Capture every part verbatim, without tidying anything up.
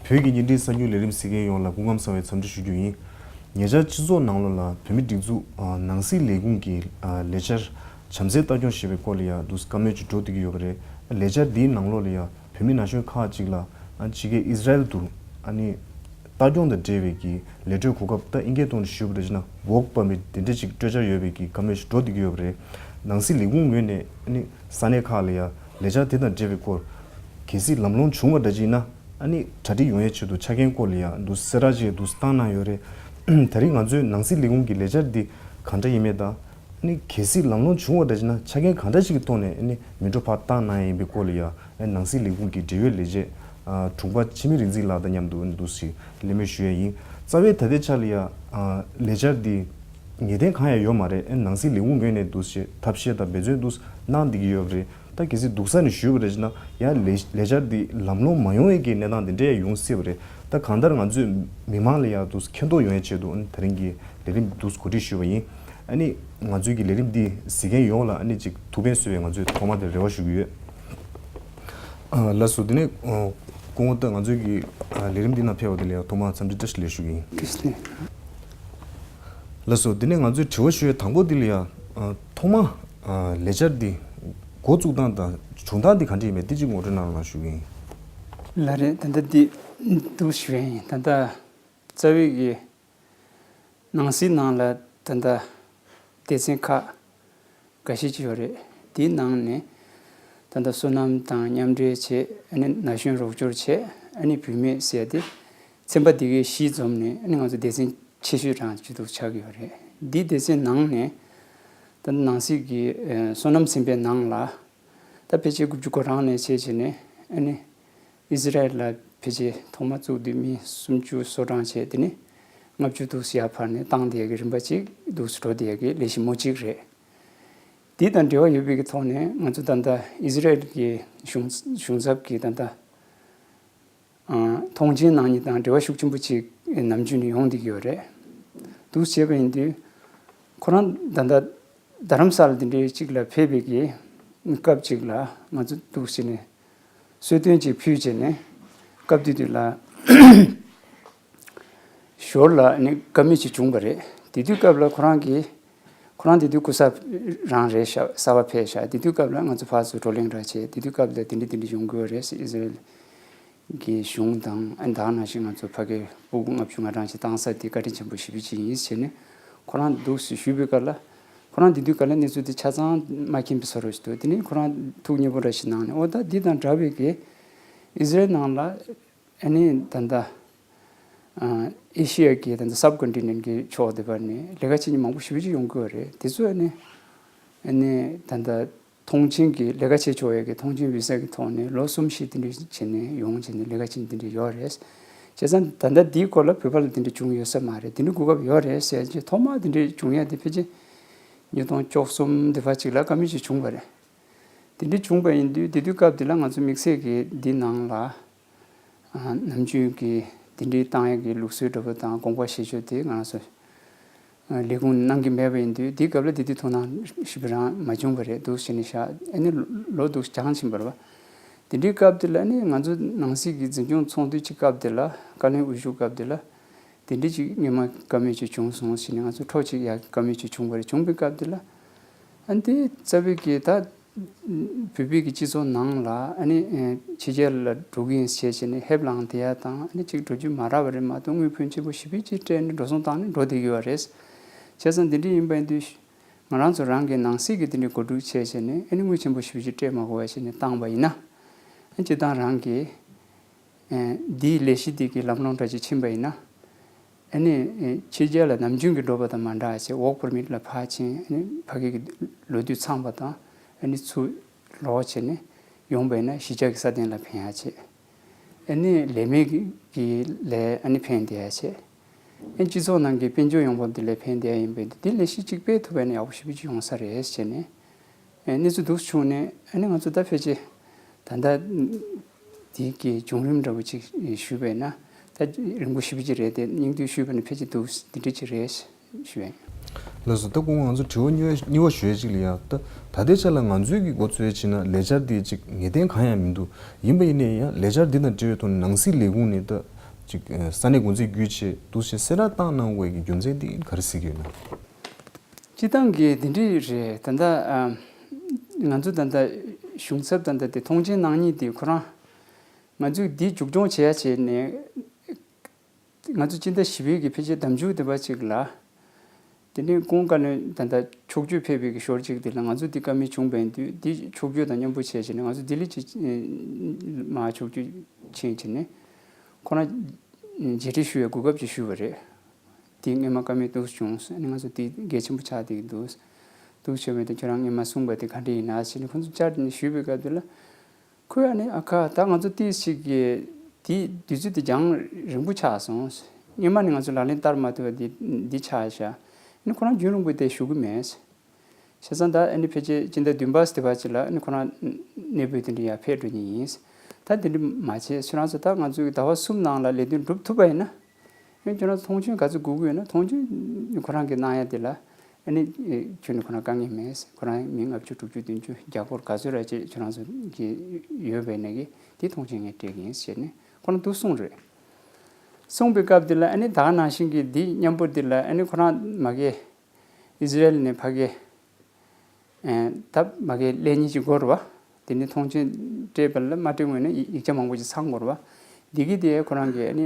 བོད་ཀྱི་བརྙན་འཕྲིན་གསར་འགྱུར་ལས་རིམ་གཟིགས་མཁན་ཡོངས་ལ་སྐུ་ཁམས་བཟང་བའི་འཚམས་འདྲི་ཞུ་རྒྱུ་ཡིན། ཉེ་ཆར་སྤྱི་ཚོགས་ནང་ལོགས་ལ་བོད་མིའི་སྒྲིག་འཛུགས་ཨ་ནང་སྲིད་ལས་ཁུངས་ཀྱི་ཨ་ལས་འཆར་བྱམས་བརྩེའི་ལྟ་སྐྱོང་ཞེས་པའི་སྐོར་ལ་ཡང་འདུག་བཀའ་མོལ་ཅིག་འགྲོ་བསྡད་ཀྱི་ཡོད་པ་རེད། ལས་འཆར་འདིའི་ནང་ལོགས་ལ་ཡང་བོད་མི་ན་གཞོན་ཁག་ཅིག་ལ་ཨ་ཕྱི་རྒྱལ་ཨི་ཟི་རལ་དུ་ཨ་ནི་ལྟ་སྐྱོང་དང་འབྲེལ་བའི་གི་ལས་སྤྲོད་གོ་སྐབས། ད་ཨིན་སྐད་ཐོག་ནས་ཞུས་པ་རེད་ཅེ་ན་ཝོག་པར་མིཊ་དེ་འདྲ་ཅིག་སྤྲོད་འཆར་ཡོད་པའི་གི་བཀའ་མོལ་ཞིག་འགྲོ་བསྡད་ཀྱི་ཡོད་པ་རེད། ནང་སྲིད་ལས་ཁུངས་ངོས་ནས་ཨ་ནི་ས་གནས་ཁག་ལ་ཡང་ལས་འཆར་དེ་དང་འབྲེལ་བའི་སྐོར་གལ་སྲིད་ལམ་ལྷོང་བྱུང་བ་འདྲ་ཅིག་ཡིན་ན། ཨ་ནི་གྲ་སྒྲིག་ཡོང་ཡའི་ཆེད་དུ་ཆ་རྐྱེན་སྐོར་ལ་ཡང་འདུག་གསལ་བསྒྲགས་ཅིག་འདུག་བཏང་གནང་ཡོད་རེད། ད་རིང་ང་ཚོས་ནང་སྲིད་ལས་ཁུངས་ཀྱི་ལས་འཆར་འདི་གང་འདྲ་ཡིན་མིན་དང་། ཨ་ནི་གལ་སྲིད་ལམ་ལྷོང་བྱུང་བ་འདྲ་ཅིག་ན་ཆ་རྐྱེན་གང་འདྲ་ཞིག་གི་ཐོག་ནས་ཨ་ནི་མི་འགྲོ་ཕར་བཏང་གནང་ཡ་ཡིན་པའི་སྐོར་ལ་ཡང་ཨ་ནི་ནང་སྲིད་ལས་ཁུངས་ཀྱི་འབྲེལ་ཡོད་ལས་བྱེད་ཨ་དྲུང་པ་འཆི་མེད་རིག་འཛིན་ལགས་དང་མཉམ་དུ་ཨ་ནི་འདུག་ཞིག་གླེང་མོལ་ཞུ་ཡ་ཡིན། རྩ་བའི་ད་ལྟའི་ཆ་ལ་ཡང་ཨ་ལས་འཆར་འདི་ངེས་གཏན་གང་ཡང་ཡོད་མ་རེད། ཨ་ནི་ནང་སྲིད་ལས་ཁུངས་ངོས་ནས་འདུག་ཞིག་ཐབས་ཤེས་དང་འབད་བརྩོན་འདུག་གནང་བསྡད་ཀྱི་ཡོད་པ་རེད། ད་གལ་སྲིད་སྡུག་ས་ནས་ཞུས་པ་རེད་ཅེ་ན་ཡང་ལས་ལས་འཆར་འདི་ལམ་ལྷོང་མ་ཡོང་ཡས་ཀྱི་གནས་སྟངས་འདི་འདྲ་ཡང་ཡོང་སྲིད་པ་རེད། ད་གང་ལྟར་ང་ཚོས་མི་མང་ལ་ཡང་འདུག་མཁྱེན་རྟོགས་ཡོང་ཡའི་ཆེད་དུ་ཨ་ནི་ད་རིང་གི་ལས་རིམ་འདུག་གོ་སྒྲིག་ཞུས་པ་ཡིན། ཨ་ནི་ང་ཚོའི་གི་ལས་རིམ་འདི་གཟིགས་མཁན་ཡོངས་ལ་ཨ་ནི་ཅིག་ཐུགས་ཕན་གསོས་པའི་ང་ཚོའི་ཐོག་མ་དེ་རེ་བ་ཞུ་གི་ཡོད། ཨ་ལགས་སོ། དེ་ནས་ཨ་སྐུ་ངོ་ད་ང་ཚོའི་གི་ཨ་ལས་རིམ་འདི་ནང་ཕེབས་པ་དེ་ལ་ཡང་ཐོག་མར་འཚམས་འདྲི་བཀྲ་ཤིས་བདེ་ལེགས་ཞུ་གི་ཡིན། བཀྲ་ཤིས་བདེ་ལེགས། ལགས་སོ། དེ་ནས་ང་ཚོའི་དྲི་བ་ཞུ་ཡའི་དང་པོ་འདི་ལ་ཡང་ཨ་ཐོག་མ་ཨ་ལས་འཆར་འདི་འགོ་བཙུགས་སྟངས་དང་བྱུང་སྟངས་འདི་ག་འདྲ་ཡིན་མིན་འདི་གཅིག་ངོ་སྤྲོད་གནང་རོགས་གནང་ཞུ་གི་ཡིན། ལགས་རེད། ད་ལྟ་འདི་འདུག་ཞུ་ཡ་ཡིན། ད་ལྟ་རྩ་བའི་གི་ནང་སྲིད་ནང་ལ་ད་ལྟ་སྡེ་ཚན་ཁག་འགའ་ཤས་ཅིག་ཡོད་རེད། དེའི་ནང་ནས་ད་ལྟ་སོ་ནམ་དང་མཉམ་འབྲེལ་བྱས། ཨ་ནི་ན་གཞོན་རོགས་སྐྱོར་བྱས། ཨ་ནི་བུད་མེད་ཟེར་ཏེ་ཚན་པ་འདི་གའི་བཞི་འཛོམས་ནས་ཨ་ནི་ང་ཚོ་སྡེ་ཚན་ཆེ་ཤོས་རང་ཅིག་ཏུ་ཆགས་ཀྱི་ཡོད་རེད། འདིའི་སྡེ་ཚན་ནང་ནས་ད་ལྟ་ནང་སྲིད་ཀྱི་ཨ་སོ་ནམ་ཚན་པའི་ནང་ལ་ད་ཕལ་ཆེར་དགུ་བཅུ་གོ་གྲངས་ནས་བྱས་བྱས་ནས་ཨ་ནི་ཨི་ཟི་རལ་ལ་ཕལ་ཆེར་ཐོག་མ་བཙུགས་དུས་མི་སུམ་ཅུ་སོ་གྲངས་བྱས། དེ་ནས་ལྔ་བཅུ་འདུག་སེ་ཡར་འཕར་ནས་བཏང་བསྡད་ཡག་གི་རིམ་པ་ཅིག་འདུག་སེ་འགྲོ་བསྡད་ཡག་གི་ལས་གཞི་མོ་གཅིག་རེད། དེ་དང་འབྲེལ་བ་ཡོད་པའི་གི་ཐོག་ནས་ང་ཚོ་ད་ལྟ་ཨི་ཟི་རལ་གྱི་གཞུང་གཞུང་ཚབ་ཀྱི་ད་ལྟ་ཨ་མཐོང་མཆན་གནང་མཁན་དང་འབྲེལ་བ་ཤུགས་ཆེན་པོ་ཅིག་ནམ་རྒྱུན་ནས་ཡོང་བསྡད་ཀྱི་ཡོད་རེད། འདུག་སེ་བྱས་པ་ཡིན་དུས་ཁོ་རང་ད་ལྟ་རྡ་རམ་ས་ལ་འདི་འདྲའི་ཅིག་ལ་ཕེབས་པའི་གི་སྐབས་ཅིག་ལ་ང་ཚོ་འདུག་སེ་ནས་གསོལ་སྟོན་ཅིག་ཕུལ་བྱས་ནས་སྐབས་དེ་དུས་ལ་ཞོར་ལ་ནི་བཀའ་མོལ་ཅིག་བྱུང་བ་རེད། དེ་དུས་སྐབས་ལ་ཁོ་རང་གིས་ཁོ་རང་དེ་དུས་སྐུ་ཚབ་རང་རེད་ཤག་གསར་པ་ཕེབས་ཤག་དེ་དུས་སྐབས་ལ་ང་ཚོ་ཕར་ཚུར་བགྲོ་གླེང་འདྲ་བྱས། དེ་དུས་སྐབས་ལ་དེ་འདྲ་དེ་འདྲ་ཡོང་གི་ཡོད་རེད་ཟེར། ཨི་ཟི་རལ་གྱི་གཞུང་དང་ཨ་ནི་ད་ག་ནང་བཞིན་ང་ཚོ་ཕ་གིར་སྤུ་གུ་ལྔ་བཅུ་ང་གྲངས་ཅིག་བཏང་ས་དེ་བཀའ་དྲིན་ཆེན་པོ་ཞེ་པོ་ཅིག་ཡིན་ཟེར་ནས་ཁོ་རང་འདུག་སེ་ཞུས་པའི་སྐབས་ལ། ཁོ་རང་དེ་དུས་སྐབས་ལ་གནས་ཚུལ་དེ་ཆ་ཚང་མ་མཁྱེན་པའི་བཟོ་འདྲ་ཞིག་འདུག་དེ་ནས་ཁོ་རང་ཐུགས་མཉེས་པོ་འདྲ་ཞིག་གནང་ནས། འོ་ད་འདི་དང་འདྲ་བའི་གི་ཨི་ཟི་རལ་ནང་ལ་ཨ་ནི་ད་ལྟ་ཨ་ཨེ་ཤི་ཡ་གི་ད་ལྟ་སབ་ཀོན་ཊི་ནེན་གྱི་ཕྱོགས་དེ་བར་ནས་ལས་ཀ་བྱེད་མཁན་མང་པོ་ཞེ་པོ་ཅིག་ཡོང་གི་ཡོད་རེད། དེ་ཚོ་ཨ་ནི་ཨ་ནི་ད་ལྟ་མཐོང་མཆན་གྱི་ལས་ཀ་བྱེད་ཆོག་ཡ་གི་མཐོང་མཆན་བི་ཟ་གི་ཐོག་ནས་ལོ་གསུམ་བཞི་དེ་འདྲ་བྱས་ནས་ཡོང་བྱས་ནས་ལས་ཀ་བྱེད་མཁན་དེ་འདྲ་ཡོད་རེད། བྱས་ཙང་ད་ལྟ་འདིའི་སྐོར་ལ་བོད་པ་ལ་དེ་འདྲ་བྱུང་ཡོད་ས་མ་རེད། དེ་འདྲ་གོ་སྐབས་ཡོད་རེད་ཟེར་གྱི་ཐོག་མ་དེ་འདྲ་བྱུང་ཡ་དེ་ཕལ་ཆེར་ཉིས་སྟོང་བཅུ་གསུམ་དེ་བར་ཅིག་ལ་བཀའ་མོལ་ཅིག་བྱུང་བ་རེད། དེ་འདྲ་བྱུང་བ་ཡིན་དུས་དེ་དུས་སྐབས་དེ་ལ་ང་ཚོ་དམིགས་བསལ་གྱིས་འདི་ནང་ལ་ཨ་ནམ་རྒྱུན་གྱི་དེ་འདྲའི་བཏང་ཡ་གི་ལུགས་སྲོལ་འདྲ་པོ་དང་དགོངས་པ་བཞེས་ཕྱོགས་དེ་ང་རང་ཚོ་ལས་ཁུངས་གནང་གི་མེད་པ་ཡིན་དུས། དེའི་སྐབས་ལ་དེ་དུས་ཐུགས་སྣང་ཞེ་པོ་རང་མ་བྱུང་བ་རེད། འདུག་སེ་བྱས་ནས་བཞག་ཨ་ནི་ལོ་འདུག་སེ་འགྱངས་ཕྱིན་པ་རེད་པ། དེ་འདྲའི་སྐབས་དེ་ལ་ནི་ང་ཚོ་ནང་སྲིད་ཀྱི་འཛིན་སྐྱོང་ཚོགས་འདུ་གཅིག་སྐབས་དེ་ལ། བཀའ་བློན་དབུ་བཞུགས་སྐབས་དེ་ལ་དེ་འདྲའི་ཅིག་སྔོན་མ་བཀའ་མོལ་ཅིག་བྱུང་སོང་ཟེར་ནས་ང་ཚོ་འཕྲོ་གཅིག་ཡར་བཀའ་མོལ་ཅིག་བྱུང་བ་རེད། བྱུང་བའི་སྐབས་དེ་ལ་ཨ་ནི་དེ་རྩ་བའི་གི་ད་བོད་པའི་གི་སྤྱི་ཚོགས་ནང་ལ་ཨ་ནི་ཕྱི་རྒྱལ་ལ་འགྲོ་གི་ཡིན་ཟེར་བྱས་ནས་ཧེབ་ལངས་བསྡད་ཡ་དང་། ཨ་ནི་ཅིག་འགྲོ་རྒྱུ་མ་རག་པ་རེད་མ་གཏོགས་དངུལ་ཕོན་ཆེན་པོ་ཞེ་པོ་ཅིག་སྤྲད་ནས་འགྲོ་སོང་བཏང་ནས་འགྲོ་བསྡད་ཀྱི་ཡོད་རེད། བྱས་ཙང་དེ་འདྲ་ཡིན་པ་ཡིན་དུས་ང་རང་ཚོ་རང་གི་ནང་སྲིད་ཀྱི་དེ་འདྲའི་གོ་སྒྲིག་བྱས་བྱས་ནས་ཨ་ནི་དངུལ་ཆེན་པོ་ཞེ་པོ་ཅིག་སྤྲད་མ་དགོས་པ་བྱས་ནས་བཏང་བ་ཡིན་ན། ཨ་ནི་སྤྱིར་བཏང་རང་གི་ཨེ་འདིའི་ལས་གཞི་འདི་གི་ལམ་ལྷོང་འདྲ་ཅིག་ཕྱིན་པ་ཡིན་ན། ཨ་ནི་ཨེ་ཕྱི་རྒྱལ་ལ་ནམ་རྒྱུན་གྱི་འགྲོ་བ་དང་མ་འདྲ་བྱས་ཝོག་པར་མིཊ་ལ་ཕར་ཕྱིན། ཨ་ནི་ཕ་གི་གི་ལོ་དུས་ཚང་བ་དང་། ཨ་ནི་ཚུར་ལོག་བྱས་ནས་ཡོང་བ་ཡིན་ན་གཞིས་ཆགས་ཀྱི་སྲ་བརྟན་ལ་ཕན་ཡག་བྱས། ཨ་ནི་ལས་མེད་ཀྱི་ལས་ཨ་ནི་ཕན་བསྡད་ཡག་བྱས། ཨ་ནི་སྤྱི་ཚོགས་ནང་གི་དཔལ་འབྱོར་ཡོང་འབབ་དེ་ལས་ཕན་བསྡད་ཡག་ཡིན་པས། འདི་ལས་གཞི་གཅིག་སྤེལ་ཐུབ་པ་ཡིན་ན་ཡག་པོ་ཞེ་པོ་ཅིག་ཡོང་ས་རེད་བྱས་ནས། ཨ་ནི་གནས་ཚུལ་འདུག་བྱུང་ནས་ཨ་ནི་ང་ཚོ་ད་ཕལ་ཆེར་ད་ལྟ་དེ་གི་བྱུང་རིམ་འདྲ་བོ་ཅིག་ཞུས་པས་ན་ད་རིང་པོ་ཞེ་པོ་ཅིག་རེད་དེ། སྙིང་བསྡུས་ཞུས་པ་ན་ཕལ་ཆེར་འདུག་འདི་འདྲ་ཅིག་རེད་ཞུ་ཡ་ཡིན། ལགས་སོ། ད་སྐུ་ངོ་ང་ཚོ་དྲི་བ་གཉིས་པ་གཉིས་པ་ཞུ་ཡ་ཅིག་ལ་ཡ། ད་ད་ལྟའི་ཆ་ལ་ང་ཚོའི་གི་མགོ་ཚོས་བྱས་ན་ལས་འཆར་འདི་ཅིག་ངེས་གཏན་གང་ཡང་མི་འདུག་ཡིན་པ་ཡིན་ནའི་ཡང་ལས་འཆར་འདི་དང་འབྲེལ་བའི་ཐོག་ནས་ནང་སྲིད་ལས་ཁུངས་ནས་ད་ ཅིག་ས་གནས་འགོ་འཛིན་བརྒྱུད་བྱས་འདུག་སེ་གསལ་བསྒྲགས་བཏང་གནང་དགོས་ཀྱི་རྒྱུ་མཚན་དེ་ག་རེ་གཟིགས་ཀྱི་ཡོད་ན། སྤྱིར་བཏང་གི་དེ་འདྲས་རེད། ད་ལྟ་ང་ཚོ་ད་ལྟ་གཞུང་ཚབ་ད་ལྟ་དེ་ཐོངས་མཆན་གནང་མཁན་དེ་ཁོ་རང་ང་ཚོས་འདི་མཇུག་སྐྱོང་བྱེད་ཡ་བྱས་ནས། ང་ཚོ་སྤྱི་ཟླ་བཞི་པའི་གི་ཕལ་ཆེར་ཟླ་མཇུག་དེ་བ་ཅིག་ལ། དེ་ནས་ཀུན་དགའ་བློན་ད་ལྟ་ཕྱོགས་བསྐྱོད་ཕེབས་པའི་གི་ཞོར་ཅིག་དེ་ལ་ང་ཚོ་འདི་བཀའ་མོལ་བྱུང་བས་འདུག་འདི་ཕྱོགས་བསྐྱོད་དང་མཉམ་པོ་བྱས་བྱས་ནས་ང་ཚོ་ལྡི་ལི་ཅིག་མར་ཕྱོགས་བསྐྱོད་ཕྱིན་བྱས་ནས་ཁོ་རང་མཇལ་འཕྲད་ཞུ་བའི་གོ་སྐབས་ཅིག་ཞུས་པ་རེད། དེ་སྔོན་མ་བཀའ་མོལ་འདུག་བྱུང་། ཨ་ནི་ང་ཚོ་དེ་གལ་ཆེན་པོ་ཆགས་བསྡད་ཀྱི་འདུག་འདུག་བྱས་པས་དེ་ཁྱོད་རང་སྔོན་མ་གསུངས་པ་དེ་ག་འདྲ་ཡིན་ན་ཟེར་ནས་ཁོ་ཚོ་བཅར་ནས་ཞུས་པའི་སྐབས་དེ་ལ། ཁོས་ཨ་ནི་ཨ་ཁ་ད་ང་ཚོ་ཏིས་ཞིག་གི་དེའི་དུས་ཚོད་དེ་རྒྱང་རིང་པོ་ཆགས་སོང་། སྔོན་མ་ནས་ང་ཚོ་ལག་ལེན་བསྟར་མ་ཐུབ་པ་འདི་འདི་ཆགས་ཤག་ཨ་ནི་ཁོ་རང་རྒྱུན་རིང་པོ་དེ་བཞུགས་ཀྱི་མེད། བྱས་ཙང་ད་ཨ་ནི་ཕལ་ཆེར་སྤྱི་ཟླ་བདུན་པ་དེ་བ་ཅིག་ལ་ཨ་ནི་ཁོ་རང་གནས་སྤོས་དེ་འདྲ་ཡར་ཕེབས་འགྲོ་ཉེན་ཡིན། ད་དེ་འདྲ་མ་བྱས་ཁྱོད་རང་ཚོ་ད་ང་ཚོའི་ཟླ་བ་གསུམ་ནང་ལ་ལས་དོན་སྒྲུབ་ཐུབ་པ་ཡིན་ན། ཨེ་ཁྱོད་རང་ཚོ་མཐོང་ཆེན་ག་ཚོད་དགོས་ཀྱི་ཡོད་ན་མཐོང་ཆེན་ཁོ་རང་གིས་གནང་ཡ་དེ་ལ་ཨ་ནི་ཨེ་ཁྱོད་ནི་ཁོ་རང་དཀའ་ངལ་མེད། ཁོ་རང་མི་ལྔ་བཅུ་དྲུག་ཅུ་བདུན་ཅུ་བརྒྱ་སྐོར་ག་ཚོད་ར་ཅིག་ཁྱོད་རང་ཚོ་གི་ཡོད་པའི་ནས་གི་དེ་མཐོང་ཆེན་ངས་སྤྲད་ཀྱི་ཡིན་ཟེར་ནས་ཁོ་རང་འདུག་གསུངས་རེད། གསུངས་པའི་སྐབས་དེ་ལ་ཨ་ནི་ད་ག་ནང་བཞིན་གྱི་འདི་མཉམ་པོ་འདི་ལ་ཨ་ནི་ཁོ་རང་མ་གི་ཨི་ཟི་རེལ་ནས་ཕ་གི་ད་མ་གི་ལས་གཉིས་ཀྱི་སྒོ་རུ་བ། དེ་ནི་མཐོང་ཆེན་སྤྲད་པ་ལ་མ་སྤྲད་སྔོན་ནས་ཡིག་ཆ་མང་པོ་ཞིག་ཚང་དགོས་རུ་བ། འདི་གི་དེ་ཁོ་རང་གི་ཨ་ནི་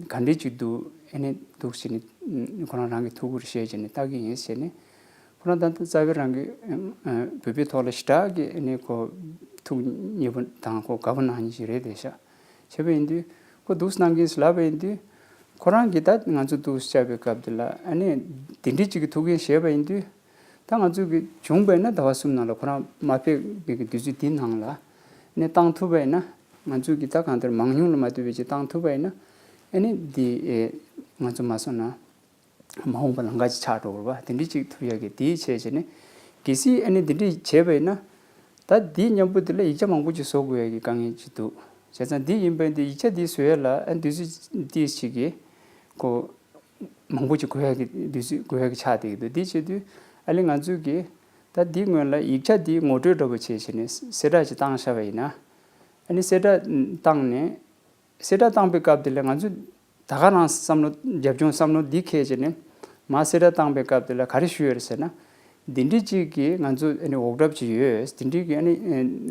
ག་འདྲས་ཅིག་འདུག་ཨ་ནི་འདུག་ཟེར་ནས་ཁོ་རང་རང་གི་ཐུགས་ཁུར་བཞེས་བྱས་ནས་ལྟ་གི་ཡིན་ཟེར་ནས། ཁོ་རང་ད་ལྟ་རྩ་བའི་རང་གི་བོད་པའི་ཐོག་ལ་ཞེ་དྲག་གི་ཨ་ནི་ཁོ་ཐུགས་མཉེས་པོ་དང་ཁོ་དགའ་པོ་གནང་མཁན་ཞིག་རེད་དེ་ཤག་བྱས་པ་ཡིན་དུས་ཁོ་འདུག་གནང་གིན་ལབ་པ་ཡིན་དུས། ཁོ་རང་གིས་ད་ང་ཚོ་འདུག་བཅར་བའི་སྐབས་དེ་ལ་ཨ་ནི་དེ་འདྲི་གཅིག་གི་ཐུགས་འགན་བཞེས་པ་ཡིན་དུས། ད་ང་ཚོ་གི་བྱུང་བ་ཡིན་ན་ཟླ་བ་གསུམ་ནང་ལ་ཁོ་རང་མ་ཕེབས་པའི་གི་དུས་ཚོད་དེའི་ནང་ལ་ཨ་ནི་བཏང་ཐུབ་པ་ཡིན་ན། ང་ཚོ་གི་ད་གང་ལྟར་མང་ཉུང་ལ་མ་ལྟོས་པའི་ཅིག་བཏང་ཐུབ་པ་ཡིན་ན། ཨ་ནི་འདི་ཨེ་ང་ཚོ་མ་སོང་ན། མ་འོངས་པ་ལམ་ཁ་ཅིག་ཆགས་འགྲོ་བ་དེ་འདྲི་ཅིག་ཐུབ་ཡག་གི་དེའི་ཆེད་བྱས་ནས། གལ་སྲིད་ཨ་ནི་དེ་འདྲི་བྱས་པ་ཡིན་ན། ད་འདིའི་མཉམ་པོ་དེ་ལ་ཡིག་ཆ་མང་པོ་ཅིག་བཟོ་དགོས་ཡག་གི་དཀའ་ངལ་ཅིག་འདུག་བྱས་ཙང་འདི་ཡིན་པ་ཡིན་དུས་ཡིག་ཆ་འདི་བཟོ་ཡག་ལ་ཨ་དུས་ཚོད་ཏིས་ཅིག་གི་ཁོ་མང་པོ་ཅིག་དགོས་ཡག་གི་དུས་ཚོད་དགོས་ཡག་གི་ཆགས་བསྡད་ཀྱི་འདུག་དེ་བྱེད་དུས་ཨ་ལས་ང་ཚོས་ཀྱི་ད་འདིའི་སྔོན་ལ་ཡིག་ཆ་འདི་ངོ་སྤྲོད་འདྲ་པོ་བྱས་བྱས་ནས་གསལ་བསྒྲགས་ཅིག་བཏང་བཞག་པ་ཡིན་ན། ཨ་ནི་གསལ་བསྒྲགས་བཏང་ནས། གསལ་བསྒྲགས་བཏང་པའི་སྐབས་དེ་ལ་ང་ཚོས་ད་ག་རང་བསམ་བློ་རྒྱབ་ལྗོངས་བསམ་བློ་འདི་འཁྱེར་བྱས་ནས་མར་གསལ་བསྒྲགས་བཏང་པའི་སྐབས་དེ་ལ་ག་རེ་ཞུས་ཡོད་རེད་ཟེར་ན། འདི་འདྲི་གཅིག་གིས་ང་ཚོ་ཨ་ནི་འོག་གྲབས་ཅིག་ཡོད། འདི་འདྲི་གིས་ཨ་ནི་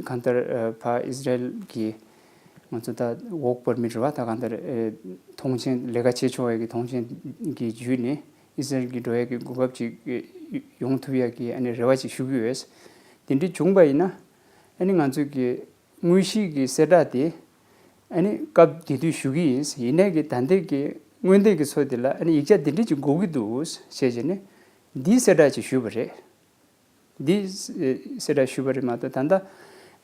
གང་ལྟར་ཕ་ཨི་ཟི་རེལ་གྱིས་ང་ཚོ་ད་ཝོག་པར་མིཊ་རེད་བ། ད་གང་ལྟར་མཐོང་མཆན་ལས་ཀ་བྱེད་ཆོག་ཡག་གི་མཐོང་མཆན་གྱི་བརྒྱུད་ནས་ཨི་ཟི་རེལ་གྱི་འགྲོ་ཡག་གི་གོ་སྐབས་ཅིག་ཡོང་ཐུབ་ཡག་གི་ཨ་ནི་རེ་བ་ཅིག་ཞུ་གི་ཡོད། འདི་འདྲི་བྱུང་པ་ཡིན་ན་ཨ་ནི་ང་ཚོས་ཀྱི། དངོས་གཞི་གི་གསལ་བསྒྲགས་དེ་ཨ་ནི་སྐབས་དེ་དུས་ཞུ་གི་ཡིན། ཡིན་ནའི་གི་ད་ལྟའི་གི་སྔོན་ལྟས་ཀྱི་ཚོ་དེ་ལ་ཨ་ནི་ཡིག་ཆ་འདི་འདྲ་ཅིག་དགོས་ཀྱི་འདུག་ཞེས་བྱས་ནས་འདིའི་གསལ་བསྒྲགས་ཅིག་ཞུས་པ་རེད། འདིའི་གསལ་བསྒྲགས་ཞུས་པ་རེད་མ་གཏོགས་ད་ལྟ་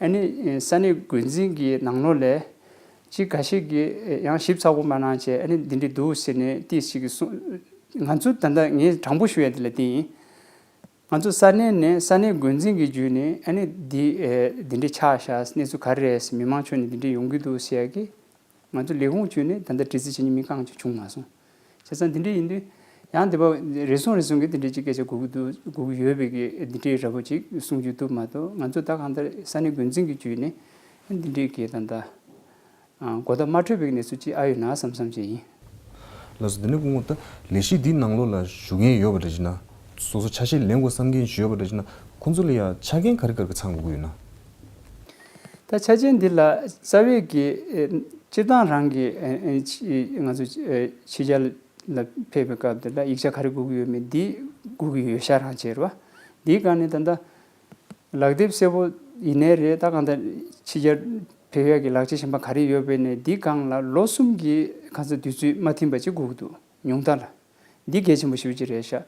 ཨ་ནི་ས་གནས་འགོ་འཛིན་གྱི་ནང་ལོགས་ལས་ཅིག་འགའ་ཞིག་གིས་ཡང་ཞིབ་ཚགས་པོ་མ་གནང་བྱས་ཨ་ནི་འདི་འདྲ་འདུག་ཟེར་ནས་ཏིས་ཞིག་གིས་གསུངས། ང་ཚོ་ད་ལྟ་ངས་དྲང་པོ་ཞུ་ཡ་འདི་ལ་བརྟེན་ཡིན། ང་ཚོ་ས་གནས་ནས་ས་གནས་འགོ་འཛིན་གྱི་བརྒྱུད་ནས་ཨ་ནི་འདི་ཨེ་འདི་འདྲའི་ཆགས་ཤག་གནས་ཚུལ་ག་རེ་རེད། མི་མང་ཁྱོན་ནས་འདི་འདྲའི་ཡོང་གི་འདུག་ཟེར་ཡ་གི་ང་ཚོ་ལས་ཁུངས་བརྒྱུད་ནས་ད་ལྟ་དྲི་རྩད་བྱེད་མཁན་མི་རྐང་ཅིག་བྱུང་མ་སོང་། བྱས་ཙང་འདི་འདྲ་ཡིན་དུས་ཡང་འདི་པ་རེ་ཟུང་རེ་ཟུང་གིས་འདི་འདྲའི་ཅིག་སྐད་ཆ་དགོས་ཀྱི་འདུག་དགོས་ཀྱི་ཡོད་པའི་གི་འདི་འདྲའི་ར་བོ་ཅིག་གསུང་རྒྱུ་འདུག་མ་གཏོགས་ང་ཚོ་ད་གང་ལྟར་ས་གནས་འགོ་འཛིན་གྱི་བརྒྱུད་ནས་འདི་འདྲའི་གི་ད་ལྟ། ཨ་གོ་བརྡ་མ་འཕྲོད་པའི་གནས་ཚུལ་ཅིག་ཨ་ཡོད་ན་བསམ་བསམ་བྱས་ཡིན། ལགས་སོ། དེ་ནས་སྐུ་ངོ་ད་ལས་གཞི་འདིའི་ནང་ལོགས་ལ་ཞུགས་མཁན་ཡོད་པ་འདྲ་ཞིག་ན། སོ་སོ་ཆ་ཤས་ལེན་དགོས་བསམ་མཁན་ཞིག་ཡོད་པ་འདྲ་ཞིག་ན་ཁོང་ཚོ་ལ་ཡང་ཆ་རྐྱེན་ག་རེ་ག་རེ་ཚང་དགོས་ཀྱི་ཡོད་ན། ད་ཆ་རྐྱེན་འདི་ལ་རྩ་བའི་གི་ཨེ་སྤྱིར་བཏང་རང་གི་ཨེ་ཨེ་ཕྱི་ང་ཚོ་ཨེ་ཕྱི་རྒྱལ་ལ་ཕེབས་པའི་སྐབས་འདི་ལ་ཡིག་ཆ་ག་རེ་དགོས་ཀྱི་ཡོད་མེད་འདི་དགོས་ཀྱི་ཡོད་ཤག་རང་བྱས་རེད་བ། འདིའི་སྒང་ནས་ད་ལྟ་ལག་དེབ་གསལ་པོ་ཡིན་ནའི་རེད། ད་གང་ལྟར་ཕྱི་རྒྱལ་ཕེབས་ཡག་གི་ལག་ཆ་གཞན་པ་ག་རེ་ཡོད་པའི་ནས་འདི་སྒང་ལ་ལོ་གསུམ་གྱི་གང་ཟག་དུས་ཚོད་མ་ཐིམ་པ་ཅིག་དགོས་ཀྱི་འདུག་ཉུང་མཐའ་ལ། འདི་གལ་ཆེན་པོ་ཞེ་པོ་ཅིག་རེད་ཤག་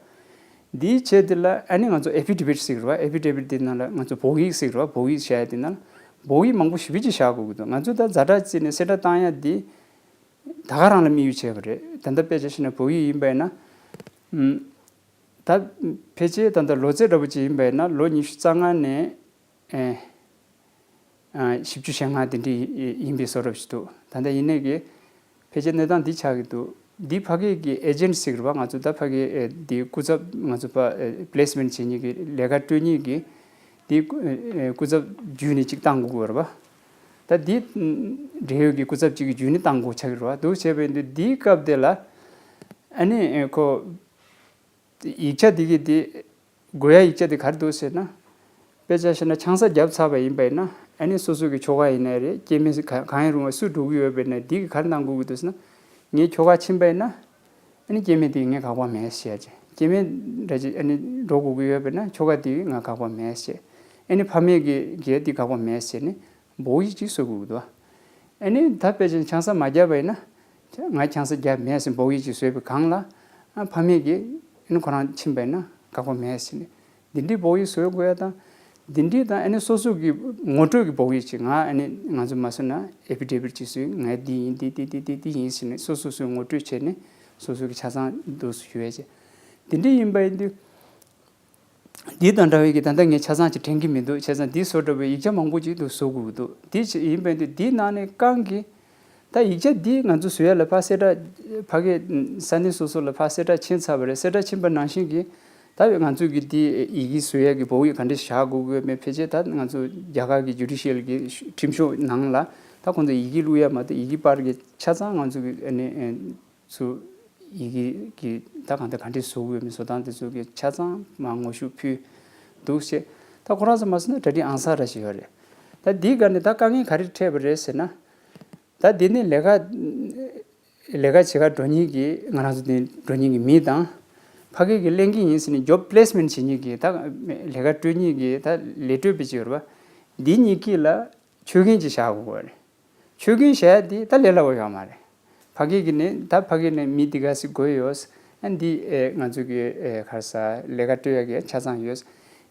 འདིའི་ཆེད་དེ་ལ་ཨ་ནི་ང་ཚོ་ཨེ་ཕི་ཌེ་བིད་ཟེར་གི་རེད་བ། ཨེ་ཕི་ཌེ་བིད་དེ་ནང་ལ་ང་ཚོ་བོད་ཡིག་ཟེར་གི་རེད་བ། བོད་ཡིག་བཞག་ཡ་དེ་ནང་ལ་བོད་ཡིག་མང་པོ་ཞེ་པོ་ཅིག་བཞག་དགོས་ཀྱི་འདུག་ང་ཚོ་ད་ཛ་དྲག་བརྩིས་ནས་གསལ་བསྒྲགས་བཏང་ཡ་འདི་ད་ག་རང་ལ་དམིགས་ཡུལ་བྱས་པ་རེད། ད་ལྟ་དཔེ་ཆ་བཞག་ན་བོད་ཡིག་ཡིན་པ་ཡིན་ན། ད་ཕལ་ཆེར་ད་ལྟ་ལོ་ཚད་འདྲ་པོ་ཅིག་ཡིན་པ་ཡིན་ན་ལོ་ཉི་ཤུ་རྩ་ལྔ་ནས་ཨེ་ཨ་བཞི་བཅུ་ཞེ་ལྔ་དེ་འདྲ་ཡིན་པའི་བཟོ་འདྲ་ཞིག་འདུག་ད་ལྟ་ཡིན་ནའི་གི་ཕལ་ཆེར་གནས་སྟངས་འདི་ཆགས་ཀྱི་འདུག་འདི་ཕ་གི་གི་ཨེ་ཇེན་ཊི་ཟེར་གི་རེད་བ། ང་ཚོ་ད་ཕ་གི་ཨེ་འདི་སྐུ་ཚབ་ང་ཚོ་ཕ་ཨེ་པི་ལེ་སི་མེན་ཊི་བྱེད་མཁན་གི་ལས་ཀ་སྤྲོད་མཁན་གི་འདི་སྐུ་ཨེ་སྐུ་ཚབ་བརྒྱུད་ནས་ཅིག་བཏང་དགོས་ཀྱི་ཡོད་རེད་བ། ད་འདི་འབྲེལ་ཡོད་ཀྱི་སྐུ་ཚབ་ཅིག་གིས་རྒྱུན་ནས་བཏང་དགོས་ཆགས་ཀྱི་རེད་བ། འདུག་བྱས་པ་ཡིན་དུས་འདིའི་སྐབས་དེ་ལ་ཨ་ནི་ཁོ་ཡིག་ཆ་འདི་གི་འདི་དགོས་ཡ་ཡིག་ཆ་དེ་ག་རེ་འདུག་ཟེར་ན། དཔེ་ཆ་བཞག་ན་ཆང་ས་བརྒྱབ་ཚར་བ་ཡིན་པ་ཡིན་ན་ཨ་ནི་སོ་སོ་གི་ཁྱོ་ག་ཡིན་ནའི་རེད། སྐྱེ་དམན་ག་གང་ཡིན་རུང་བ་སུ་འགྲོ་གི་ཡོད་པ་ཡིན་ན་འདི་གི་ག་རེ་གནང་དགོས་ཀྱི་འདུག་ཟེར་ན། ངའི་ཁྱོ་ག་ཕྱིན་པ་ཡིན་ན། ཨ་ནི་སྐྱེ་དམན་དེ་ངས་དགག་པ་མེད་ཟེར་ཅིག་སྐྱེ་དམན་འདྲ་ཅིག་ཨ་ནི་འགྲོ་དགོས་ཀྱི་ཡོད་པས་ན་ཁྱོ་ག་དེ་ང་དགག་པ་མེད་ཟེར། ཨ་ནི་ཕ་མས་ཀྱི་གལ་དེ་དགག་པ་མེད་ཟེར་ནས་འབོག་ཡིག་ཅིག་བཟོ་དགོས་ཀྱི་འདུག་ཨ་ནི་ད་དཔེ་ཅན་ཆང་ས་མ་བརྒྱབ་པ་ཡིན་ན། ང་ཆང་ས་བརྒྱབ་མེད་ཟེར་འབོག་ཡིག་ཅིག་བཟོས་པའི་སྒང་ལ། ཨ་ཕ་མས་ཀྱི་ཨ་ནི་ཁོ་རང་ཕྱིན་པ་ཡིན་ན་དགག་པ་མེད་ཟེར་ནས། འདི་འདྲའི་འབོག་ཡིག་བཟོ་དགོས་ཡ་དང་། འདི་འདྲའི་དང་ཨ་ནི་སོ་སོ་གི་ངོ་སྤྲོད་ཀྱི་འབོག་ཡིག་ཅིག་ང་ཨ་ནི་ང་ཚོ་མ་བཟོས་ན་ཨེ་ཕི་ཌེ་བིད་ཅིག་བཟོས། ང་འདི་ཡིན་འདི་འདི་འདི་འདི་འདི་ཡིན་ཟེར་ནས་སོ་སོ་སོའི་ངོ་སྤྲོད་བྱས་ནས་སོ་སོ་གི་ཆ་ཚང་འདུག་སེ་ཞུ་ཡ་ཅིག་འདི་འདྲའི་ཡིན་པ་ཡིན་དུས། འདི་དང་འདྲ་བའི་གི་ད་ལྟ་ངས་ཆ་ཚང་ཅིག་དྲན་གྱི་མི་འདུག་བྱས་ཙང་འདི་བཟོ་འདྲ་བའི་ཡིག་ཆ་མང་པོ་ཅིག་འདུག་བཟོ་དགོས་འདུག་འདི་ཅིག་ཡིན་པ་ཡིན་དུས་འདིའི་ནང་ནས་རྐང་གི་ད་ཡིག་ཆ་འདི་ང་ཚོ་བཟོ་ཡ་ལ་ཕར་གསལ་བསྒྲགས་ཕ་གིའི་ས་གནས་སོ་སོ་ལ་ཕར་གསལ་བསྒྲགས་ཕྱིན་ཚར་བ་རེད། གསལ་བསྒྲགས་ཕྱིན་པ་ནང་བཞིན་གྱི་ད་ང་ཚོ་གི་འདི་ཡི་གེ་བཟོ་ཡ་གི་འབོག་ཡིག་ག་འདྲ་བཞག་དགོས་ཀྱི་ཡོད་མེད་ཕལ་ཆེར་ད་ང་ཚོ་རྒྱ་གར་གྱི་ཇུ་ཌི་ཤལ་གྱི་ཁྲིམས་ཤོག་ནང་ལ་ད་ཁོང་ཚོ་ཡི་གེ་བླུག་ཡ་མ་གཏོགས་ཡི་གེ་པར་གྱི་ཆ་ཚང་ང་ཚོ་གི་ཨ་ནི་ཚུ་ཡི་གེ་གི་ད་གང་ལྟར་ག་འདྲ་བཟོ་དགོས་མིན་བཟོ་སྟངས་དེ་ཚོ་གི་ཆ་ཚང་མ་ངོ་ཤུགས་ཕུལ་འདུག་བྱས། ད་ཁོ་རང་ཚོ་མ་བཟོས་ན་གྲ་སྒྲིག་ཨང་གསར་ར་ཞིག་ཡོད་རེད། ད་འདིའི་སྒང་ནས་ད་དཀའ་ངལ་ག་རེ་འཕྲད་པ་རེད་ཟེར་ན། ད་འདི་ནི་ལས་ཀ་ལས་ཀ་བྱེད་ག་འགྲོ་མཁན་གྱི་ང་རང་ཚོ་འདི་འགྲོ་མཁན་གྱི་མི་དང་། ཕ་གི་གི་ལེན་གྱི་ཡིན་ཟེར་ནས་ཇོབ་པི་ལེ་སི་མེན་ཊི་བྱེད་མཁན་གྱི་ད་ལས་ཀ་སྤྲོད་མཁན་གྱི་ད་ལས་སྤྲོད་པ་ཅིག་ཡོད་རེད་པ། འདི་གཉིས་ཀྱི་ལ་ཆོད་མཁན་ཅིག་བཞག་དགོས་རེད། ཆོད་མཁན་བཞག་ཡ་དེ་ད་ལས་སླ་པོ་ཡོད་མ་རེད། ཕ་གི་གི་ནི་ད་ཕ་གི་ནི་མི་འདི་ག་ཟིག་དགོས་ཡོད། ཨ་འདི་ཨེ་ང་ཚོ་གི་ཨེ་ག་རེ་ཟ་ལས་ཀ་སྤྲོད་ཡ་གི་ཆ་ཚང་ཡོད།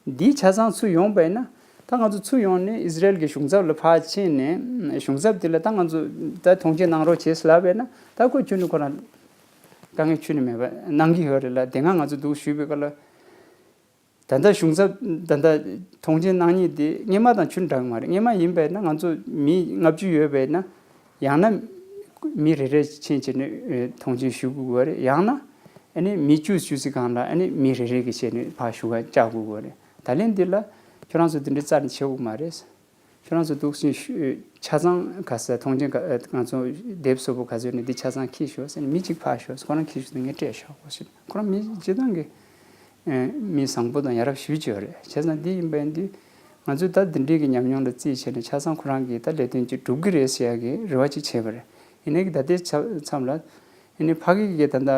འདི་ཆ་ཚང་ཚུར་ཡོང་པ་ཡིན་ན་ད་ང་ཚོ་ཚུར་ཡོང་ནས་ཨི་ཟི་རེལ་གྱི་གཞུང་ཚབ་ལ་ཕར་ཕྱིན་ནས་གཞུང་ཚབ་དེ་ལ་ད་ང་ཚོ་ད་མཐོང་ཆེན་གནང་རོགས་བྱེད་ཟེར་ལབ་པ་ཡིན་ན་ད་ཁོ་ཁྱོན་ནས་ཁོ་རང་དཀའ་ངལ་ཁྱོན་ནས་མེད་པ་གནང་གི་ཡོད་རེད་ལ། དེ་སྔ་ང་ཚོ་འདུག་ཞུས་པའི་སྐབས་ལ། ད་ལྟ་གཞུང་ཚབ་ད་ལྟ་མཐོང་མཆན་གནང་མཁན་དེ་སྔོན་མ་དང་ཁྱོན་འདྲ་གི་མ་རེད། སྔོན་མ་ཡིན་པས་ན་ང་ཚོ་མི་ལྔ་བཅུ་ཡོད་པས་ན་ཡང་ན་མི་རེ་རེ་ཕྱིན་བྱས་ནས་མཐོང་མཆན་ཞུ་དགོས་ཀྱི་རེད། ཡང་ན་ཨ་ནི་མི་བཅུ་བཅུ་ཙམ་སྒང་ལ་ཨ་ནི་མི་རེ་རེ་གི་བྱས་ནས་ཕར་ཞུ་ག་བཅར་དགོས་ཀྱི་རེད། ད་ལན་འདི་ལ་ཁྱོད་རང་ཚོ་དེ་འདྲའི་རྩ་ནས་བྱེད་དགོས་མ་རེད། ཁྱོད་རང་ཚོ་འདུག་སེ་ཞུ་ཆ་ཚང་ག་ས་མཐོང་མཆན་ག་ང་ཚོ་དེབ་སོགས་པོ་ག་ཚོད་ནས་འདི་ཆ་ཚང་ཁྱེར་ཤོག་ཟེར་ནས་མི་གཅིག་ཕར་ཤོག་ཁོ་རང་ཁྱེར་ཤོག་ངས་སྤྲད་ཤོག་གོ་ཞེས་ཁོ་རང་མི་སྤྱིར་བཏང་གི་མི་བཟང་པོ་དང་ཡ་རབས་ཞེ་པོ་ཅིག་ཡོད་རེད། བྱས་ཙང་འདི་ཡིན་པ་ཡིན་དུས་ང་ཚོས་ད་འདི་འདྲའི་གི་ཉམས་མྱོང་ལ་རྩིས་བྱས་ནས་ཆ་ཚང་ཁོ་རང་གིས་ད་ལས་དོན་ཅིག་སྒྲུབ་གི་རེད་ཟེར་ཡ་གི་རེ་བ་ཅིག་བྱས་པ་རེད། ཡིན་ནའི་གི་ད་ལྟའི་ཆ་མཚམས་ལ་ཡིན་ནའི་ཕ་གི་གི་ད་ལྟ་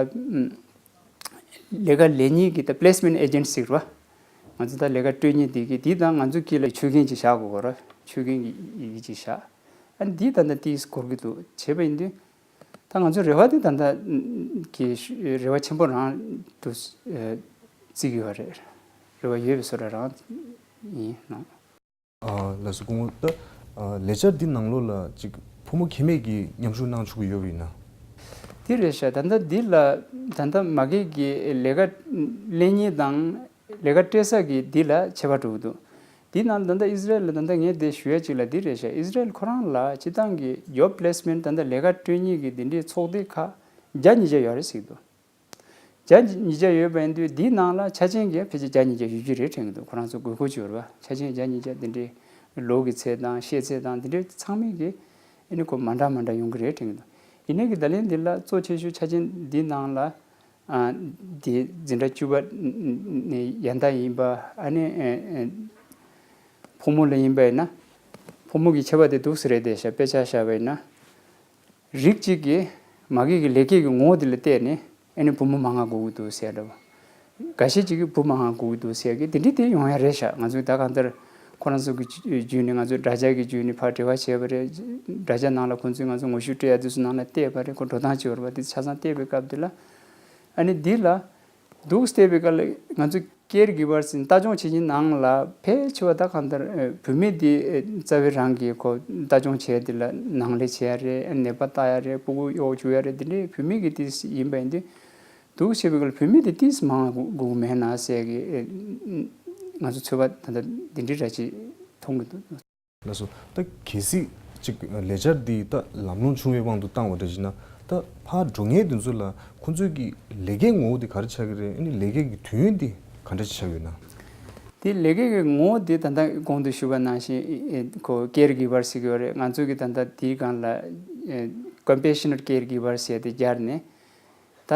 ལས་ཀ་ལས་མཁན་གྱི་ད་པི་ལེ་སི་མེན་ཊི་ཨེ་ཇེན་ཊི་ཟེར་བ། ང་ཚོ་ད་ལས་ཀ་སྤྲོད་མཁན་དེ་གི་དེ་དང་ང་ཚོ་དཀྱིལ་ལ་ཆོད་མཁན་ཅིག་བཞག་དགོས་གོ་ར། ཆོད་མཁན་གྱི་ཡི་གེ་ཅིག་བཞག་ཨ་ནི་འདི་ད་ལྟ་ཏིས་འགོར་གི་འདུག་བྱས་པ་ཡིན་དུས། ད་ང་ཚོ་རེ་བ་དེ་ད་ལྟ་གི་རེ་བ་ཆེན་པོ་རང་དུ་བརྩི་གི་ཡོད་རེད། རེ་བ་ཡོད་པའི་བཟོ་འདྲ་རང་ཡིན་ནོ། ལགས་སོ་སྐུ་ངོ། ད་ལས་འཆར་འདི་ནང་ལོགས་ལ་ཅིག་ཕོ་མོ་ཁེ་མེད་ཀྱིས་མཉམ་ཞུགས་གནང་ཆོག་གི་ཡོད་པ་ཡིན་ན། དེ་རེད་ཤག་ད་ལྟ་འདི་ལ་ད་ལྟ་མ་གི་གི་ལས་ཀ་ལེན་མཁན་དང་ལས་ཀ་སྤྲད་ས་གི་འདི་ལ་ཁྱད་པར་འགྲོ་གི་འདུག་འདི་ནང་ད་ལྟ་ཨི་ཟི་རེལ་ལ་ད་ལྟ་ངས་འདི་ཞུ་ཡ་ཅིག་ལ་འདི་རེད་ཤག་ཨི་ཟི་རེལ་ཁོ་རང་ལ་སྤྱིར་བཏང་གི་ཇོབ་པི་ལེ་སི་མེན་ཊི་ད་ལྟ་ལས་ཀ་སྤྲོད་མཁན་གི་འདི་འདྲའི་ཚོགས་སྡེ་ཁག་བརྒྱ་ཉིས་བརྒྱ་ཡོད་རེད་ཟེར་གི་འདུག་བརྒྱ་ཉིས་བརྒྱ་ཡོད་པ་ཡིན་དུས་འདིའི་ནང་ལ་ཆ་རྐྱེན་གྱི་ཕལ་ཆེར་བརྒྱ་ཉིས་བརྒྱ་ཡོད་རྒྱུ་རེད་དྲན་གྱི་འདུག་ཁོ་རང་ཚོ་དགོས་མཁོ་ཅིག་ཡོད་རེད་པ། ཆ་རྐྱེན་བརྒྱ་ཉིས་བརྒྱ་འདི་འདྲའི་ལོ་གི་ཚད་དང་ཤེས་ཚད་དང་འདི་འདྲའི་ཚང་མས་ཀྱི་ཨ་ནི་ཁོ་མ་འདྲ་མ་འདྲ་ཡོང་གི་རེད་དྲན་གྱི་འདུག་ཡིན་ནའི་གི་ད་ལན་འདི་ལ་གཙོ་ཆེ་ཤོས་ཆ་རྐྱེན་འདིའི་ནང་ལ་ཨ་འདི་འཛིན་གྲྭ་བཅུ་པ་ནས་ཡན་ད་ཡིན་པ་ཨ་ནི་ཨ་ཨ་ཕོ་མོ་ལ་ཡིན་པ་ཡིན་ན་ཕོ་མོ་གི་ཁྱད་པར་དེ་འདུག་སེ་རེད་དེ་ཤ་དཔེ་ཆ་བཞག་པ་ཡིན་ན། རིགས་གཅིག་གིས་མ་གི་གི་ལས་ཀའི་གི་ངོ་བོ་དེ་ལ་བལྟས་ནས་ཨ་ནི་བུ་མོ་མང་ང་དགོས་ཀྱི་འདུག་ཟེར་འདྲ་བོ། འགའ་ཤས་ཅིག་གིས་བུ་མང་ང་དགོས་ཀྱི་འདུག་ཟེར་གི་དེ་འདྲའི་དེ་ཡོང་ཡ་རེད་ཤག་ང་ཚོས་ད་གང་ལྟར་ཁོ་རང་ཚོ་གི་བརྒྱུད་ནས་ང་ཚོས་དྲ་རྒྱ་གི་བརྒྱུད་ནས་ཕར་འབྲེལ་བ་བྱས་པ་རེད། དྲ་རྒྱ་ནང་ལ་ཁོང་ཚོས་ང་ཚོ་ངོ་ཤུགས་སྤྲད་ཡ་དེ་ཚོ་ནང་ལ་བལྟས་པ་རེད། ཁོ་འགྲོ་སྟངས་ཅིག་ཡོད་རེད་པ། དེ་ཆ་ཚང་བལྟས་པའི་སྐབས་དེ་ལ་ཨ་ནི་འདི་ལ། འདུག་སྟེ་བའི་སྐབས་ལ་ང་ཚོ་ཀེར་གི་བར་ཟིན་ལྟ་སྐྱོང་བྱེད་མཁན་ནང་ལ་ཕལ་ཆེ་བ་ད་གང་ལྟར་བུད་མེད་དེ་རྩ་བའི་རང་གི་ཁོ་ལྟ་སྐྱོང་བྱས་དེ་ལ་ནང་ལས་བྱེད་ཡ་རེད། ནད་པ་ལྟ་ཡ་རེད། སྤུ་གུ་གཡོག་བཅུག་ཡ་རེད། དེ་འདྲའི་བུད་མེད་ཀྱི་ཏིས་ཡིན་པ་ཡིན་དུས་འདུག་བྱེད་པའི་སྐབས་ལ་བུད་མེད་དེ་ཏིས་མང་དགོས་མེད་ན་ཟེར་གི་ང་ཚོ་ཚོད་པ་ད་ལྟ་འདི་འདྲའི་ར་ཅིག་མཐོང་གི་འདུག་ལགས་སོ། ད་གལ་སྲིད་ཅིག་ལས་འཆར་འདི་ད་ལམ་ལྷོང་བྱུང་བའི་དབང་དུ་བཏང་བ་འདྲ་ཞིག་ན་ད་ཕར་འགྲོ་མཁན་དེ་ཚོ་ལ་ཁོང་ཚོའི་གི་ལས་ཀའི་ངོ་བོ་དེ་ག་རེ་ཆགས་ཀྱི་རེད། ཨ་ནི་ལས་ཀའི་གི་དུས་ཡུན་དེ་ག་འདྲ་ཞིག་ཆགས་ཡོད་ན། དེ་ལས་ཀའི་ངོ་བོ་དེ་ད་ལྟ་གོང་དུ་ཞུས་པ་ནང་བཞིན་ཨེ་ཁོ་ཀེར་གི་བར་ཟེར་གྱི་ཡོད་རེད། ང་ཚོ་གི་ད་ལྟ་དེའི་སྒང་ལ་ཨེ་ཀམ་པེ་ཤི་ནེཊ་ཀེར་གི་བར་ཟེར་དེ་སྦྱར་ནས། ད་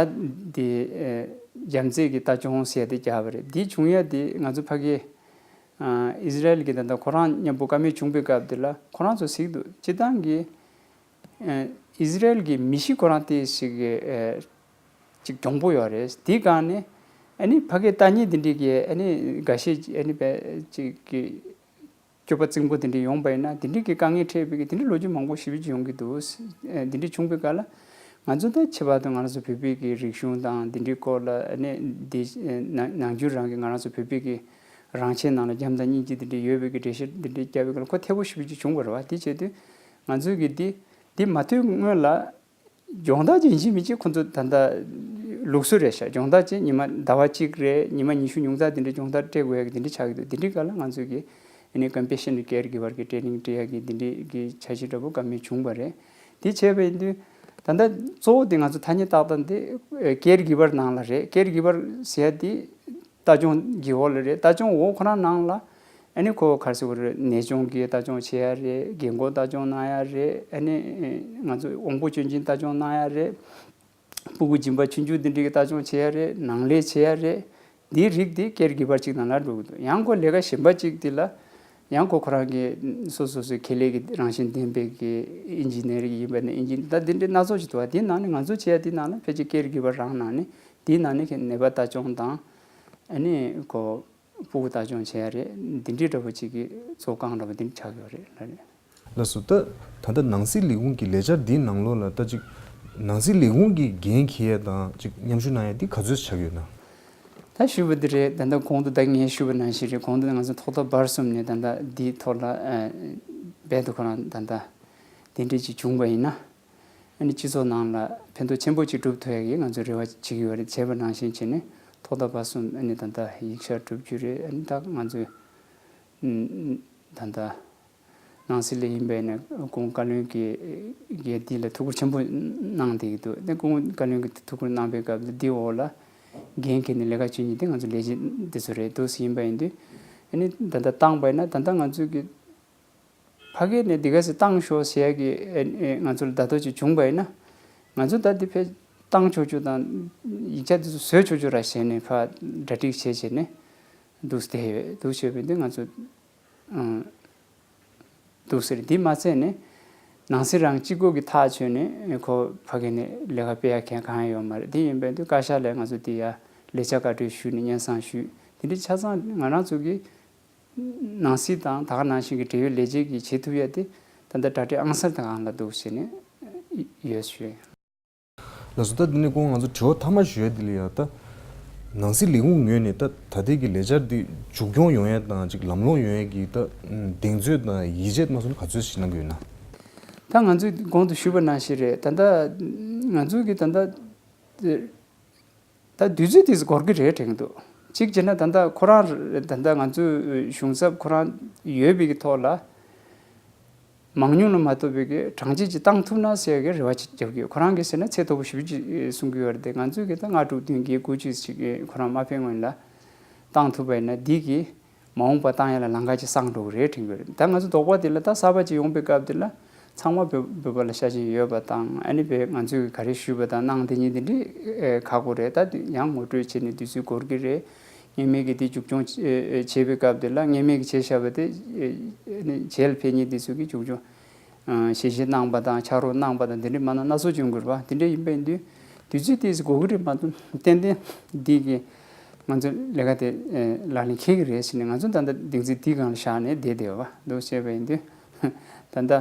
འདི་ཨེ་རྒྱབ་འཛིན་གྱི་ལྟ་སྐྱོང་ཟེར་དེ་རྒྱག་པ་རེད། འདི་བྱུང་ཡ་དེ་ང་ཚོ་ཕ་གི་ཨ་ཨི་ཟི་རལ་གྱི་ད་ལྟ་ཁོ་རང་མཉམ་པོ་བཀའ་མོལ་བྱུང་པའི་སྐབས་དེ་ལ་ཁོ་རང་ཚོ་གཟིགས་འདུག་སྤྱིར་བཏང་གི་ཨ་ཨི་ཟི་རལ་གྱི་མི་གཤིས་ཁོ་རང་དེ་ཞིག་གི་ཨ་ཅིག་གྱོང་པོ་ཡོད་རེད། དེའི་སྒང་ནས་ཨ་ནི་ཕ་གིའི་ལྟ་ཉིད་དེ་འདྲའི་གི་ཨ་ནི་འགའ་ཤས་ཨ་ནི་བས་ཅིག་གི་སྤྱོད་པ་རྩིང་པོ་དེ་འདྲ་ཡོང་པ་ཡིན་ན་དེ་འདྲའི་གི་དཀའ་ངལ་འཕྲད་པའི་གི་དེ་འདྲའི་ལོ་རྒྱུས་མང་པོ་ཞེ་པོ་ཅིག་ཡོང་གི་འདུག་ཨ་དེ་འདྲ་བྱུང་པའི་སྐབས་ལ་ང་ཚོ་ད་ཁྱད་པར་དུ་ང་རང་ཚོ་བོད་པའི་གི་རིག་གཞུང་དང་དེ་འདྲའི་སྐོར་ལ་ཨ་ནི་དེ་ནང་ནང་རྒྱུན་རང་གི་ང་རང་ཚོ་བོད་པའི་གི་རང་ཆས་ནང་ལ་རྒྱམ་དང་སྙིང་རྗེ་དེ་འདྲ་ཡོད་པའི་གི་འགྲེལ་བཤད་དེ་འདྲ་བརྒྱབ་པའི་སྐབས་ལ་ཁོ་ཐད་པོ་ཞེ་པོ་ཅིག་བྱུང་བ་རེད་བ། དེ་བྱས་དུས་ང་ཚོའི་གི་དེ་དེ་མ་ཐོན་སྔོན་ལ། སྦྱོང་བརྡར་ཅིག་ཡིན་གཅིག་མིན་གཅིག་ཁོ་ཚོ་ད་ལྟ་ལུགས་སྲོལ་རེད་ཤག་སྦྱོང་བརྡར་ཅིག་ཉི་མ་ཟླ་བ་གཅིག་རེད། ཉི་མ་ཉི་ཤུ་ཉུང་མཐའ་དེ་འདྲ་སྦྱོང་བརྡར་སྤྲད་དགོས་ཡ་གི་དེ་འདྲ་ཆགས་ཀྱི་འདུག་དེ་འདྲའི་སྐབས་ལ་ང་ཚོས་ཀྱི་ཨ་ནི་ཀམ་པེ་ཤི་ནེཊ་ཀེར་གི་བར་གྱི་ཊེ་ནིང་སྤྲད་ཡ་གི་དེ་འདྲའི་གི་འཆར་གཞི་འདྲ་པོ་བཀའ་མོལ་བྱུང་བ་རེད། དེ་བྱས་པ་ཡིན་དུས་ད་ལྟ་གཙོ་བོ་དེ་ང་ཚོ་ཐ་སྙད་བཏགས་སྟངས་དེ་ཀེར་གི་བར་ནང་ལ་རེད། ཀེར་གི་བར་ཟེར་ཡ་དེ། ལྟ་སྐྱོང་གི་འོག་ལ་རེད། ལྟ་སྐྱོང་འོག་ཁོ་རང་ནང་ལ་ཨ་ནི་ཁོ་ག་རེ་ཟེར་དགོས་རེད། ནད་སྐྱོང་གི་ལྟ་སྐྱོང་བྱེད་ཡ་རེད། རྒན་འཁོགས་ལྟ་སྐྱོང་གནང་ཡ་རེད། ཨ་ནི་ང་ཚོ་དབང་པོ་སྐྱོན་ཅན་ལྟ་སྐྱོང་གནང་ཡ་རེད། སྤུ་གུ་སྦྱིན་པ་ཆུང་ཆུང་འདི་འདྲ་གི་ལྟ་སྐྱོང་བྱེད་ཡ་རེད། ནང་ལས་བྱེད་ཡ་རེད། འདིའི་རིགས་དེ་ཀེར་གི་བར་གཅིག་ནང་ལ་འགྲོ་གི་འདུག་ཡང་ཁོ་ལས་ཀ་གཞན་པ་གཅིག་དེ་ལ་ཡང་ཁོ་ཁོ་རང་གི་སོ་སོ་སོའི་ཁེ་ལས་ཀྱི་རང་བཞིན་ལྡན་པའི་གི་ཨིན་ཇི་ནེར་ཡིན་པ་ནས་ཨིན་ཇི་ད་འདི་འདྲའི་སྣ་ཚོགས་ཤིག་འདུག་བ། དེའི་ནང་ནས་ང་ཚོ་བྱེད་ཡ་དེའི་ནང་ལ་ཕལ་ཆེར་ཀེར་གི་བར་རང་ནང་ནས། དེའི་ནང་ནས་ནད་པ་ལྟ་སྐྱོང་དང་། ཨ་ནི་ཁོ་སྤུ་གུ་ལྟ་སྐྱོང་བྱེད་ཡ་རེད། འདི་འདྲའི་འདྲ་པོ་ཅིག་གི་གཙོ་རྐང་འདྲ་པོ་འདི་འདྲ་ཆགས་ཡོད་རེད་ལ་རེད། ལགས་སོ། ད་ད་ལྟ་ནང་སྲིད་ལས་ཁུངས་ཀྱི་ལས་འཆར་འདིའི་ནང་ལོགས་ལ་ད་ཅིག་ནང་སྲིད་ལས་ཁུངས་ཀྱི་འགན་འཁྱེར་ཡ་དང་ཅིག་མཉམ་ཞུགས་གནང་ཡ་འདི་ག་ཚོད་ཆགས་ཡོད་ན། ད་ཞུས་པ་འདི་རེད། ད་ལྟ་གོང་དུ་ད་ངས་ཞུས་པ་ནང་བཞིན་རེད། གོང་དུ་ང་ཚོ་ཐོག་མཐའ་བར་གསུམ་ནས་ད་ལྟ་འདིའི་ཐོག་ལ་ཨ་རྦད་དེ་ཁོ་རང་ད་ལྟ་དེ་འདྲ་ཅིག་བྱུང་བ་ཡིན་ན། ཨ་ནི་སྤྱི་ཚོགས་ནང་ལ་ཕན་ཐོགས་ཆེན་པོ་ཅིག་སྒྲུབ་ཐུབ་ཡ་གི་ང་ཚོས་རེ་བ་བྱེད་ཀྱི་ཡོད་རེད། བྱས་པ་ནང་བཞིན་བྱས་ནས་ཐོག་མཐའ་བར་གསུམ་ཨ་ནི་ད་ལྟ་ཡིག་ཆ་སྒྲུབ་རྒྱུ་རེད། ཨ་ནི་ད་ང་ཚོས་ཨམ་ད་ལྟ་ནང་སྲིད་ལས་ཡིན་པས་ནས་སྐུ་ངོ་བཀའ་བློན་གྱིས་གལ་འདི་ལ་ཐུགས་ཁུར་ཆེན་པོ་གནང་བསྡད་ཀྱི་འདུག་དེ་སྐུ་ངོ་བཀའ་བློན་གྱིས་ཐུགས་ཁུར་གནང་པའི་སྐབས་ལ་འདི་འོག་ལ་འགན་འཁྱེར་ནས་ལས་ཀ་བྱེད་མཁན་དེ་ང་ཚོ་ལས་བྱེད་འདི་ཚོ་རེད་འདུག་ཡིན་པ་ཡིན་དུས་ཨ་ནི་ད་ལྟ་བཏང་པ་ཡིན་ན་ད་ལྟ་ང་ཚོས་ཀྱི། ཕ་གི་ནས་འདི་ག་ཟེ་བཏང་ཤོག་ཟེར་ཡ་གི་ཨེ་ཨེ་ང་ཚོ་ལ་བརྡ་ཐོ་ཅིག་བྱུང་པ་ཡིན་ན། ང་ཚོ་ད་འདི་ཕེ་བཏང་ཆོག་ཆོག་དང་ཡིག་ཆ་འདི་ཚོ་བཟོས་ཆོག་ཆོག་ར་བྱས་ནས་ཕ་གྲ་སྒྲིག་བྱས་བྱས་ནས་འདུག་སེ་བསྡད་ཡོད། འདུག་བྱས་པ་འདི་ང་ཚོ་ཨང་འདུག་ཟེར། འདི་མ་ཚད་ནས་ནང་སྲིད་རང་གཅིག་པོ་གི་ཐག་ཆོད་ནས་ཁོ་ཕ་གི་ནས་ལས་ཀ་སྤེལ་ཡ་མཁན་གང་ཡང་ཡོད་མ་རེད། འདི་ཡིན་པ་འདི་བཀའ་ཤག་ལ་ང་ཚོ་འདི་ཡ་ལས་བྱ་བཀའ་འཁྲོལ་ཞུས་ནས་སྙན་སེང་ཞུས། དེ་འདྲ་ཆ་ཚང་ང་རང་ཚོ་གི་ནང་སྲིད་དང་ད་ག་ནང་བཞིན་གྱི་འབྲེལ་ཡོད་ལས་བྱེད་ཀྱིས་བྱེད་ཐུབ་ཡ་དེ་ད་ལྟ་གྲ་སྒྲིག་ཨང་གསར་དང་ཨང་ལ་འདུག་ཟེར་ནས་ཡོད་ཞུ། ལགས་སོ། ད་འདི་ནས་ཁོང་ང་ཚོ་དྲི་བ་མཐའ་མ་ཞུ་ཡ་འདི་ལ་ཡ་ད་ནང་སྲིད་ལས་ཁུངས་ངོས་ནས་ད་ད་ལྟའི་གི་ལས་འཆར་འདི་མཇུག་སྐྱོང་ཡོང་ཡ་དང་ཅིག་ལམ་ལྷོང་ཡོང་ཡ་གི་ད་གདེང་ཚོད་དང་ཡིད་ཆེས་མ་སོང་ན་ག་ཚོད་ཞིག་གནང་གི་ཡོད་ན། ད་ང་ཚོས་གོང་དུ་ཞུས་པ་ནང་བཞིན་རེད། ད་ལྟ་ང་ཚོའི་གི་ད་ལྟ། ད་དུས་ཚོད་དེ་འགོར་གི་རེད་དྲན་འདུག་གཅིག་བྱས་ན་ད་ལྟ་ཁོ་རང་ད་ལྟ་ང་ཚོའི་གཞུང་ཚབ་ཁོ་རང་ཡོད་པའི་གི་ཐོག་ལ་མང་ཉུང་ལ་མ་ལྟོས་པའི་གི་གྲངས་ཆེ་ཅིག་བཏང་ཐུབ་ན་ཟེར་གི་རེ་བ་ཅིག་རྒྱབ་ཀྱི་ཡོད། ཁོ་རང་གིས་ཟེར་ན་ཚད་མཐོ་པོ་ཞེ་པོ་ཅིག་གསུང་གི་ཡོད་རེད་དེ། ང་ཚོས་གི་ད་ལྔ་དྲུག་བདུན་བརྒྱད་དགུ་ཅིག་ཅིག་གི་ཁོ་རང་མ་ཕེབས་སྔོན་ལ་བཏང་ཐུབ་པ་ཡིན་ན་འདི་གི །མ་འོངས་པ་བཏང་ཡ་ལ་ལམ་ཁ་ཅིག་སངས་འགྲོ་གི་རེད་དྲན་གི་རེད། ད་ང་ཚོ་དོགས་པ་དེ་ལ་ད་གསར་པ་ཅིག་ཡོང་པའི་སྐབས་དེ་ལ་ཚང་མ་བོད་བོད་པ་ལ་ཤ་ཞེན་ཡོད་པ་དང་ཨ་ནི་བས་ང་ཚོས་ག་རེ་ཞུས་པ་དང་གནང་དེ་ཉིད་དེ་འདྲི་ཁག་པོ་རེད། ད་ཡང་ངོ་སྤྲོད་བྱས་ནས་དུས་ཚོད་འགོར་གི་རེད། ངེས་མེད་ཀྱི་དེ་མཇུག་སྐྱོང་བྱེད་པའི་སྐབས་དེ་ལ་ངེས་མེད་ཀྱི་བྱས་བཞག་པ་དེ་ཨ་ནི་བྱེད་ལ་ཕེབས་མཁན་དེ་ཚོ་གི་མཇུག་སྐྱོང་ཞལ་བཞེས་གནང་པ་དང་ཕྱག་རོགས་གནང་པ་དང་དེ་འདྲི་མ་གནང་སྣ་ཚོགས་བྱུང་གི་རེད་པ། དེ་འདྲ་ཡིན་པ་ཡིན་དུས་དུས་ཚོད་དེ་ཚོ་འགོར་གི་རེད་མ་གཏོགས་ཏན་ཏན་འདི་གི་ང་ཚོ་ལས་ཀ་དེ་ལག་ལེན་འཁེལ་གི་རེད་ཟེར་ནས་ང་ཚོ་ད་ལྟ་གདེང་ཚོད་འདི་སྒང་ལ་བཞག་ནས་བསྡད་བསྡད་པ་འདུག་བྱས་པ་ཡིན་དུས་ད་ལྟ་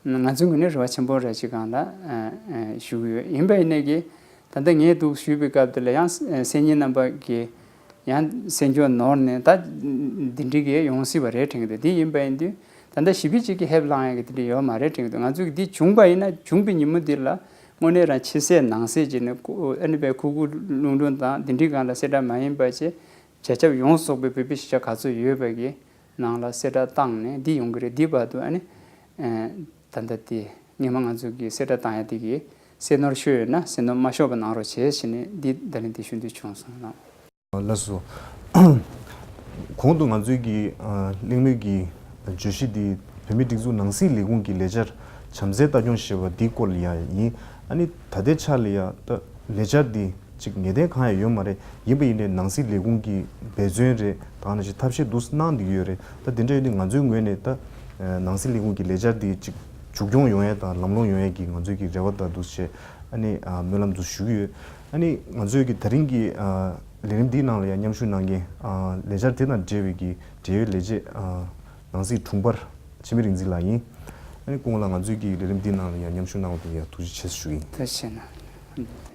ང་ཚོའི་ངོས་ནས་རེ་བ་ཆེན་པོ་རེ་ཞིག་སྒང་ལ་ཞུ་གི་ཡོད། ཡིན་པ་ཡིན་ནས་ཀྱི་ད་ལྟ་ངས་འདུག་ཞུས་པའི་སྐབས་དེ་ལ་ཡང་སེམས་ཉིན་རྣམ་པ་གི་ཡང་སེམས་སྐྱོ་ནོར་ནས་ད་འདི་འདྲི་གི་ཡོང་སྲིད་པ་རེད་དྲན་གི་འདུག་འདི་ཡིན་པ་ཡིན་དུས་ད་ལྟ་ཞི་བི་ཅིག་གི་ཧེབ་ལང་ཡ་གི་དེ་འདྲ་ཡོད་མ་རེད་དྲན་གི་འདུག་ང་ཚོ་གི་འདི་བྱུང་པ་ཡིན་ན་བྱུང་པའི་ཉིན་མོ་འདི་ལ་དངོས་གནས་རང་ཕྱི་གསལ་ནང་གསལ་བྱས་ནས་ཨ་ནི་པའི་ཁུ་ཁུ་ལུང་ལུང་དང་འདི་འདྲི་སྒང་ལ་གསལ་བསྒྲགས་མ་ཡིན་པ་བྱས་བྱ་ཁྱབ་ཡོངས་རྫོགས་པའི་བོད་པའི་གཞིས་ཆགས་ག་ཚོད་ཡོད་པ་གི་ནང་ལ་གསལ་བསྒྲགས་བཏང་ནས་འདི་ཡོང་གི་རེད། འདི་བར་དུ་ཨ་ནི་ད་ལྟ་དེ་སྔོན་མ་ང་ཚོ་གི་གསལ་བསྒྲགས་བཏང་ཡ་དེ་གི་གསལ་ནོར་ཤོར་ཡོད་ན་གསལ་ནོར་མ་ཤོར་བ་གནང་རོགས་བྱེད་ཟེར་ནས་འདི་ད་ལན་དེ་ཞུ་འདོད་བྱུང་སོང་ལགས། ལགས་སོ། གོང་ གོང་དུ་ང་ཚོའི་གི་ཨ་གླེང་མོལ་གྱི་བརྗོད་གཞི་འདི་བོད་མིའི་སྒྲིག་འཛུགས་ནང་སྲིད་ལས་ཁུངས་ཀྱི་ལས་འཆར་བྱམས་བརྩེའི་ལྟ་སྐྱོང་ཞེས་པ་འདིའི་སྐོར་ལ་ཡང་ཡིན། ཨ་ནི་ད་ལྟའི་ཆ་ལ་ཡང་ད་ལས་འཆར་འདི་ཅིག་ངེས་གཏན་གང་ཡང་ཡོད་མ་རེད། ཡིན་པ་ཡིན་ནའི་ནང་སྲིད་ལས་ཁུངས་ཀྱི་འབད་བརྩོན་རེད། ད་ནང་བཞིན་ཐབས་ཤེས་འདུག་གནང་བསྡད་ཀྱི་ཡོད་རེད། ད་དེ་འདྲ་ཡོད་དུས་ང་ཚོའི་ངོས་ནས་ད་ནང་སྲིད་ལས་ཁུངས་ཀྱི་ལས་འཆར་འདི་ཅིག་མཇུག་སྐྱོང་ཡོང་ཡས་དང་ལམ་ལྷོང་ཡོང་ཡས་ཀྱི་ང་ཚོའི་གི་རེ་བ་དང་འདུག་བྱས། ཨ་ནི་ཨ་སྨོན་ལམ་འདུག་ཞུ་གི་ཡོད། ཨ་ནི་ང་ཚོའི་གི་ད་རིང་གི་ཨ་ལས་རིམ་འདིའི་ནང་ལ་ཡང་མཉམ་ཞུགས་གནང་མཁན་ཨ་ལས་འཆར་དེ་དང་འབྲེལ་བའི་གི་འབྲེལ་ཡོད་ལས་བྱེད་ཨ་ནང་སྲིད་དྲུང་འཕར་འཆི་མེད་རིག་འཛིན་ལགས་ཡིན། ཨ་ནི་སྐུ་ངོ་ལགས་ང་ཚོའི་གི་ལས་རིམ་འདིའི་ནང་ལ་ཡང་མཉམ་ཞུགས་གནང་བ་དེ་ལ་ཡང་ཐུགས་རྗེ་ཆེ་ཞུ་གི་ཡིན། ཐུགས་རྗེ་ཆེ་གནང་།